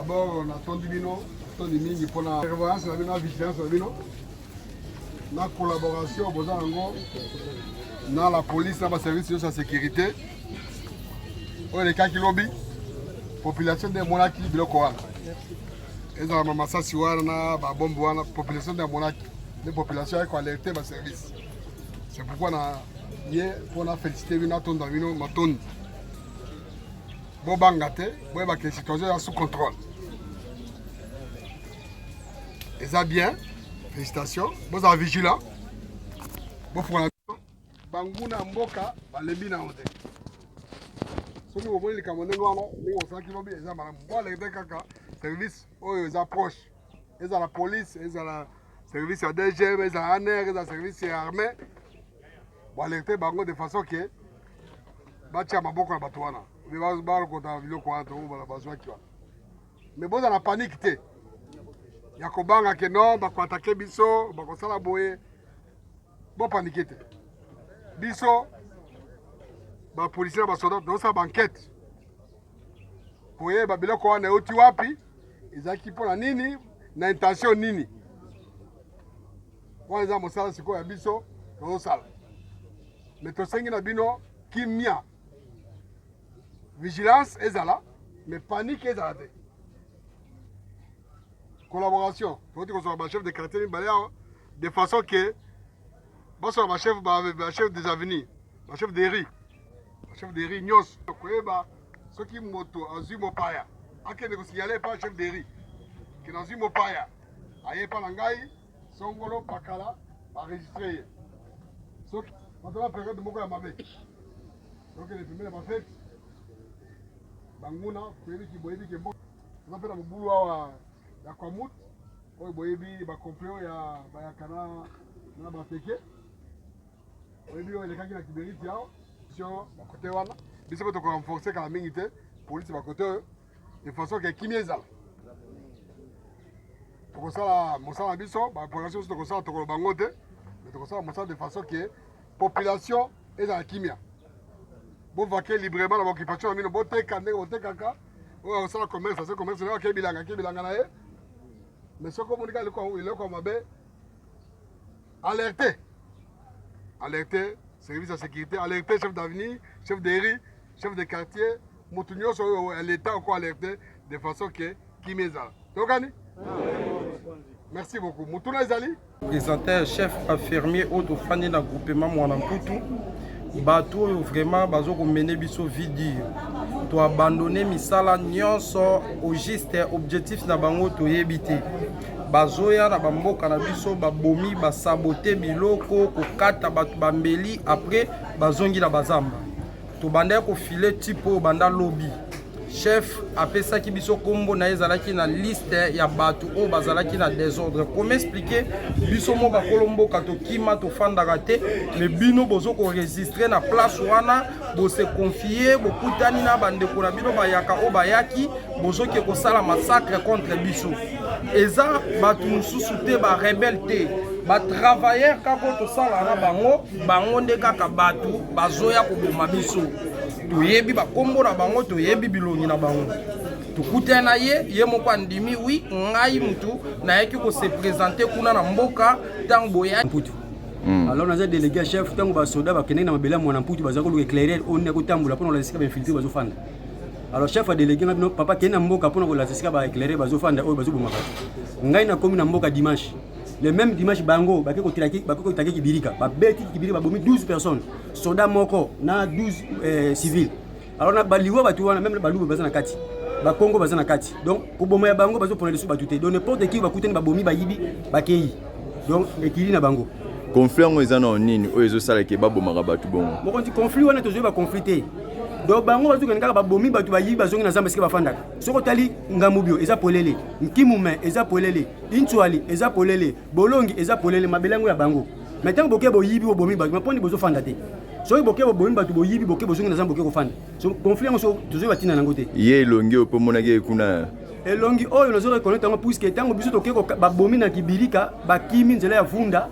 D'abord natondi bino, natondi mingi mpona prévoyance na bino na vigilance na bino na collaboration boza yango na la police na baservice nyonso ya sécurité oyo elekaki lobi population nde emonaki biloko wana ezala ma masasi wana na babombe wana population nde amonaki nde population ayaki koalerte baservice c'est pourquoi na ye mpo na félicité bino atonda bino matondi bobanga te boyeba ke situation eza sous contrôle eza bien félicitation bozala vigilant bofungola banguna ya mboka balembi na yango te soki bomoni likambo ndenge wana ndenge osalaki lobi eza malamu boalerte kaka service oyo eza proche ezala police ezala service ya dgm ezala aner ezala service ya armée boalerte bango de façon ke batia maboko na bato wana balokota biloko wana to bazwaki wana me bozala na panike te ya kobanga ke non bakoatake biso bakosala boye bopanike te biso bapolisier na basoda tozosala bankete koyeba biloko wana euti wapi ezalaki mpo na nini na intention nini wana eza mosala sikoyo ya biso tozosala me tosengi na bino kimia vigilance ezala mais panique ezala te collaboration tokoti kozwa bachef de quartier mibale awa de façon ke basola bachef bachef des avenues bachef de rue bachef de rue nyonso koyeba soki moto azwi mopaya akende kosignale epa chef de rue ke nazwi mopaya aye epa na ngai songolo pakala baregistre ye soki bato na periode moko ya mabe tokende pembeni ya bafete banguna toyebi boyebi ke mboka toza mpe na mobulu awa ya kwamut oyo boyebi bakomplot ya bayaka na na bateke oyebi oyo elekaki na kiberiti awa biso bakote wana biso mpe tokorenforce kala mingi te polisi bakote oyo de façon ke kimia ezala tokosala mosala na biso baopération biso tokosala tokoloba yango te mais tokosala mosala de façon ke population ezala kimia bovake librement na baoccupation na bino boteka ndenge botekaka oyo akosala commerce ase commerce naye ake bilanga ake bilanga na ye mais soki omoni kaka eloko ya mabe alerte alerte service ya sécurité alerte chef d'avenir chef de rue chef de quartier moto nyonso oyo ya leta oko alerte de façon ke kimia ezala toyokani merci beaucoup motuna ezali Présentateur chef infirmier oyo tofandi na groupement mwana mputu bato oyo vraiment bazo komene biso vie dure to abandonne misala nyonso au juste objectif na bango toyebi te bazoya na bamboka na biso babomi basabote biloko kokata bato bambeli après bazongi na bazamba Tobandaki ko filer type oyo banda lobi. Chef apesaki biso kombo na ye ezalaki na liste ya bato oyo bazalaki na desordre. Comment expliquer biso mo bakolo mboka tokima tofandaka te mais bino bozo ko registre na place wana bose confier bokutani na bandeko na bino bayaka oyo bayaki bozoke kosala massacre contre biso. Eza bato mosusu te ba rebelle te ba travailleurs kaka oyo tosala na bango bango nde kaka bato bazoya koboma biso toyebi bakombo na bango toyebi bilongi na bango tokutani na ye ye moko andimi wi ngai mutu nayaki kose présente kuna na mboka ntango boya mputu Mm. Alors naza délégué chef ntango basoda bakendaki na mabele ya mwana mputu baza koluka éclaireur oyo nde kotambola mpona kolakisa esika bainfiltre bazofanda alors chef adelege nga bino papa kende na mboka mpona kolakisa esika baéclaireur bazofanda oyo bazoboma bato ngai nakomi na mboka dimanche le même dimanche bango bake kotake kibirika babeti kibirika babomi 12 personnes soda moko na 12 eh, civil alors na baliwa bato wana meme baluba baza na kati bakongo baza na kati donc koboma ya bango bazopona lisusu bato te donc n'importe qui bakutani babomi bayibi bakei donc ekili na bango conflit yango eza na nini oyo ezosala ke babomaka bato bongo mokonzi conflit wana tozoyeba conflit te donc bango bazokende kaka babomi bato bayibi bazongi na zamba esika bafandaka soki otali ngamubio eza polele nkimume eza polele Insuali eza polele, bolongi eza polele, mabele yango ya bango. Mais ntango boke boyibi bobomi bato, mpo nini bozofanda te? Soki boke bobomi bato boyibi boke bozongi na zamba boke kofanda. So conflit yango so tozoyeba ntina nango te. Ye elongi oyo mpo omonaki ye kuna. Elongi oyo nazo reconnaître yango puisque ntango biso toke babomi na Kibirika bakimi nzela ya Vunda,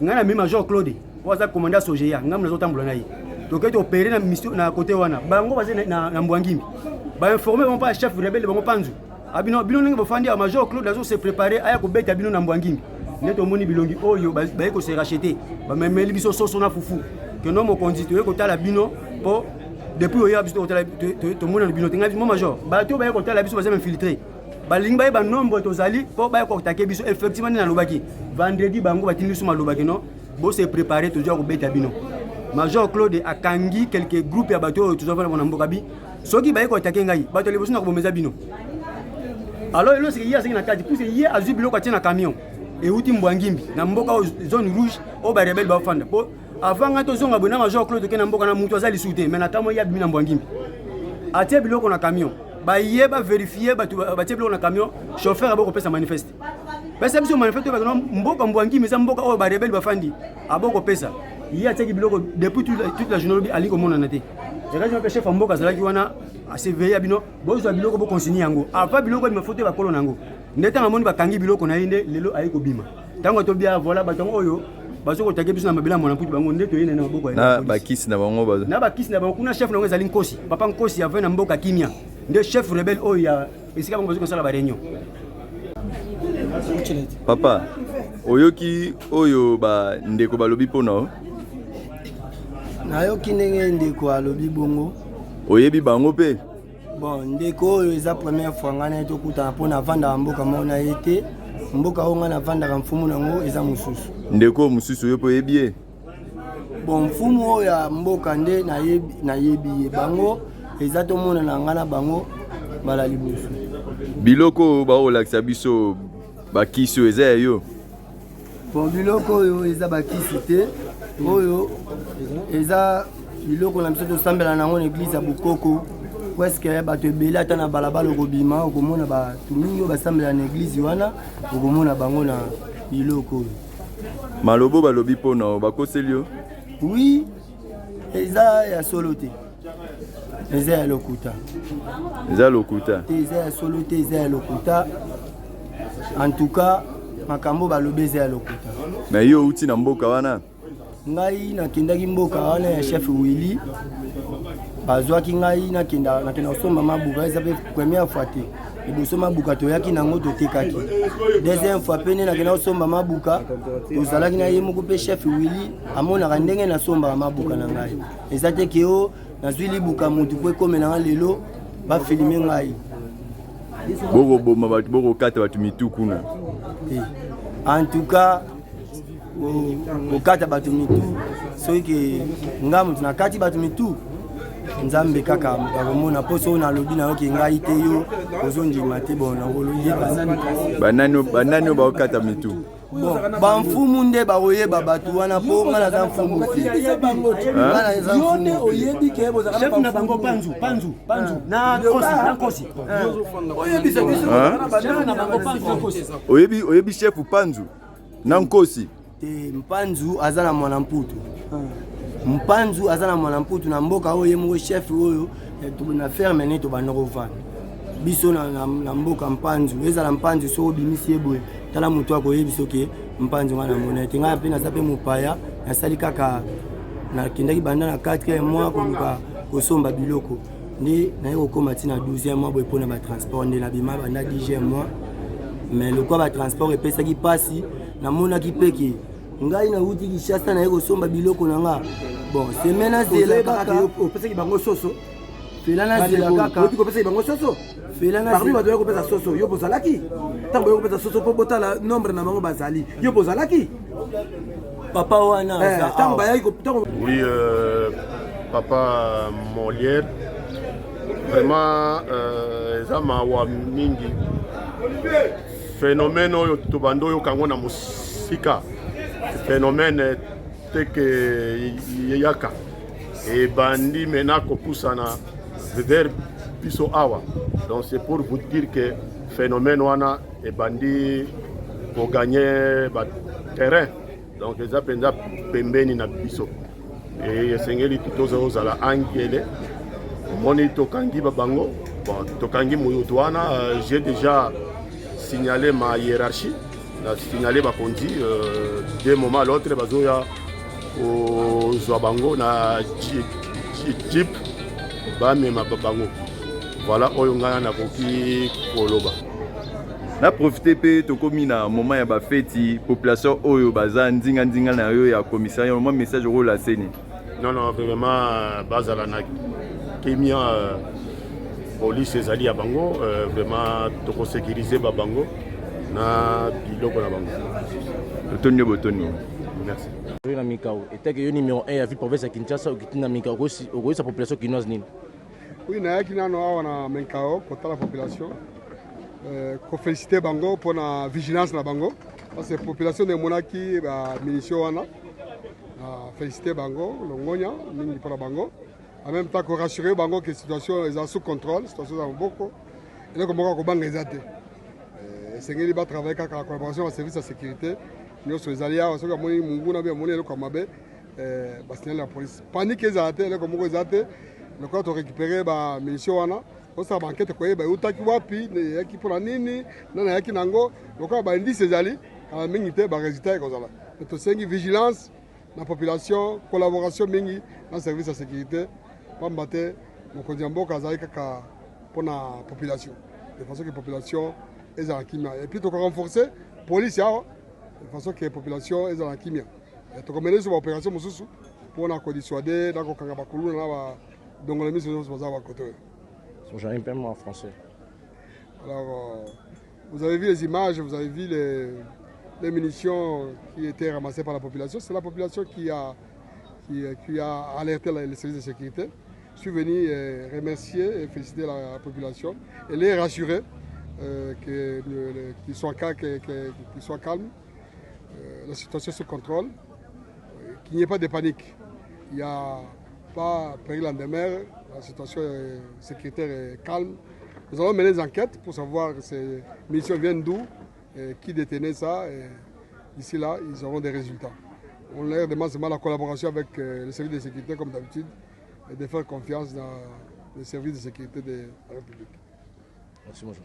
ngai na mi Major Claude oyo aza commandant Sogea, ngai nazotambola na ye. Toke to opérer na mission na côté wana, bango baza na, na, na Mbwangimbi. Ba informer bango pa chef rebelle bango Panzu. Abino bino ndenge bofandi ya Major Claude azo se préparer aya kobeta bino na Mbwangimbi. Nde tomoni bilongi oyo baye ko se racheter. Bamemeli biso soso na fufu. Keno mokonzi toye kotala bino po depuis oya biso tokotala tomonana bino te. Ngai mo major, bato baye kotala biso baza infiltré. Balingi bayeba nombre tozali mpo baya koatake biso. Effectivement nde nalobaki vendredi, bango batindi biso maloba keno bo se préparer, tozwa kobeta bino. Major Claude akangi quelques groupes ya bato oyo tozwa na mboka bi soki baye koatake ngai, bato ya liboso na kobomeza bino. Alors elo seke ye asengi na kati puisque ye azwi biloko atie na camion euti Mbwangimbi na mboka oyo zone rouge oyo barebelles bafanda. Po avant ngai tozonga boye na Major Claude, toke na mboka na mutu aza lisusu te, mais na kamo ye abimi na Mbwangimbi, atie biloko na camion. Baye baverifie bato batie biloko na camion, chauffeur abo kopesa manifeste. Pesa biso manifeste oyo mboka Mbwangimbi eza mboka oyo barebelles bafandi. Abo kopesa. Ye atiaki biloko depuis toute la journée, lobi alingi komonana te. Ezalaki mpe chef ya mboka azalaki wana asurveille bino, bozwa biloko, boconsigne yango avant biloko ebima foto bakolo na yango. Nde ntango amoni bakangi biloko na ye, nde lelo aye kobima. Ntango tobia, voilà bato yango oyo bazokotake biso na mabele ya Mwana Mputu. Bango nde toyei na maboko na bakisi na bango. Na bakisi na bango kuna. Chef na bango ezali Nkosi, papa Nkosi avai na mboka kimia, nde chef rebelle oyo ya esika bango bazokosala baréunion. Papa, oyoki oyo bandeko balobi mpona o? Nayoki ndenge ndeko alobi bongo. Oyebi bango mpe? Bon, ndeko oyo eza première fois ngai na ye tokutana, mpo navandaka mboka moko na ye te. Mboka oyo ngai navandaka, mfumu nango eza mosusu. Ndeko mosusu oyo mpe oyebi ye? Bon, mfumu oyo ya mboka nde nayebi ye. Bango eza tomonana ngai na bango mbala liboso. Biloko oyo baolakisa biso, bakisi oyo, eza ya yo? Bon, biloko oyo eza bakisi te. Oyo eza biloko na biso tosambela nango na église ya Bokoko. Presque bato ebele, ata na balabala okobima, okomona bato mingi oyo basambela na église wana, okomona bango na biloko oyo. Malobo balobi mpona bakoseli yo? Oui, eza ya solo te, eza ya lokuta. Eza lokuta? Te, eza ya solo te, eza ya lokuta. En tout cas makambo balobi eza ya lokuta. Na yo outi na mboka wana? Ngai nakendaki mboka wana ya chef Willi, bazwaki ngai nakenda kosomba mabuka. Eza mpe première fois te. Liboso mabuka toyaki nango, totekaki. Deuxième fois mpe nde nakenda kosomba mabuka, tozalaki na ye moko mpe chef Willi amonaka ndenge nasombaka mabuka na ngai. Eza te ke o nazwi libuka motu mpo ekomelanga lelo bafilme ngai. Bokoboma bato, bokokata bato mitu kuna? Te, en tout cas kokata bato mitu, soki ke nga motu nakati bato mitu, Nzambe kaka moto akomona. Mpo soki nalobi nayoki ngai te, yo ozondima te. Bon, nakoyeba. Banani oyo bakokata mitu? Bon, bamfumu nde bakoyeba bato wana, mpo nga naza mfumu te. Nga naza mfumu. Chef na bango Panzu, Panzu, Panzu na Nkosi, na Nkosi. Chef na bango Panzu na Nkosi. Oyebi chef Panzu na Nkosi? Te, Mpanzu aza na Mwana Mputu. Mpanzu aza na Mwana Mputu na mboka oyo ye moko chef oyo na ferme ne tobanda kovanda biso na mboka. Mpanzu ezala Mpanzu, soki obimisi ye boye, tala moto akoyebi soki Mpanzu. Ngai namona ete ngai mpe naza mpe mopaya. Nasali kaka nakendaki banda na 4 mois koluka kosomba biloko, nde naye kokóma ntina 12 mois boye mpona batransport. Nde nabima banda 10 mois, mais lokwa batransport epesaki mpasi, namonaki mpe ke ngai nawuti Kinshasa, naye kosomba biloko na nga. Bon, semaine azela kaka. Opesaki bango soso? Fela nazela kaka. Oki kopesaki bango soso? Fela. Parmi bato oya kopesa soso, yo bozalaki? Ntango boya kopesa soso mpo botala nombre na bango bazali, yo bozalaki? Papa wana. Ntango bayaki ntango Oui, papa Molière, vraiment eza mawa mingi. Phénomène oyo tobanda oyoka yango na mosika, phénomène teke yaka ebandi maintenant kopusana vers biso awa. Donc c'est pour vous dire que phénomène wana ebandi kogagner baterrain. Donc eza mpenza pembeni na biso e esengeli tozala angele. Omoni, tokangi babango. Bon, tokangi moto wana. J'ai déjà signalé ma hiérarchie, na signalé bakonzi. D'un moment à l'autre bazoya kozwa bango na jeep, bamema bango. Voilà oyo ngai nakoki koloba. Na profite mpe tokomi na moment ya bafeti, population oyo baza nzinga nzinga na yo ya commissariat, mwa message okolase nini? Non, non, vraiment bazala na kimia, police ezali ya bango, vraiment tokosécuriser ba bango na biloko na bango. Totoni yo botoni. Merci. Oyo na Mikao etake yo numéro 1 ya ville province ya Kinshasa, okiti na Mikao, okoyisa population kinoise nini? Oui, nayaki nano awa na Menkao kotala population, koféliciter bango mpona vigilance na bango, parce que population nde emonaki bamunition wana. Na féliciter bango, longonya mingi mpona bango, en même temps korassurer bango ke situation eza sous contrôle, situation eza maboko, eloko moko ya kobanga eza te. Esengeli batravailler kaka na collaboration ya service ya sécurité nyonso ezali awa. Soki amoni monguna be amoni eloko ya mabe, basignale ya police. Panique ezala te, eloko moko eza te. Lokola torécupérer bamunition wana, osala baenquête koyeba eutaki wapi, eyaki mpona nini, nani ayaki nango. Lokola baindice ezali, kala mingi te barésultat ekozala. Tosengi vigilance na population, collaboration mingi na service ya sécurité, pamba te mokonzi ya mboka azali kaka mpona population, de façon que population ezala kimia. Et puis tokorenforcer police awa de façon que population ezala kimia. Tokomene biso baopération mosusu mpona kodissuader na kokanga bakuluna na badongolo miso nyonso baza bakote oyo. J'arrive même en français. Alors, vous avez vu les images, vous avez vu les munitions qui étaient ramassées par la population. C'est la population qui a alerté les services de sécurité. Je suis venu remercier et féliciter la population et les rassurer qu'ils soient, qu soient calmes. La situation se contrôle, qu'il n'y ait pas de panique. Il n'y a pas péril en demeure, la situation sécuritaire est calme. Nous allons mener des enquêtes pour savoir ces munitions viennent d'où, qui détenait ça. Et d'ici là, ils auront des résultats. On leur demande seulement la collaboration avec les services de sécurité comme d'habitude et de faire confiance dans les services de sécurité de la République. Merci, bonjour.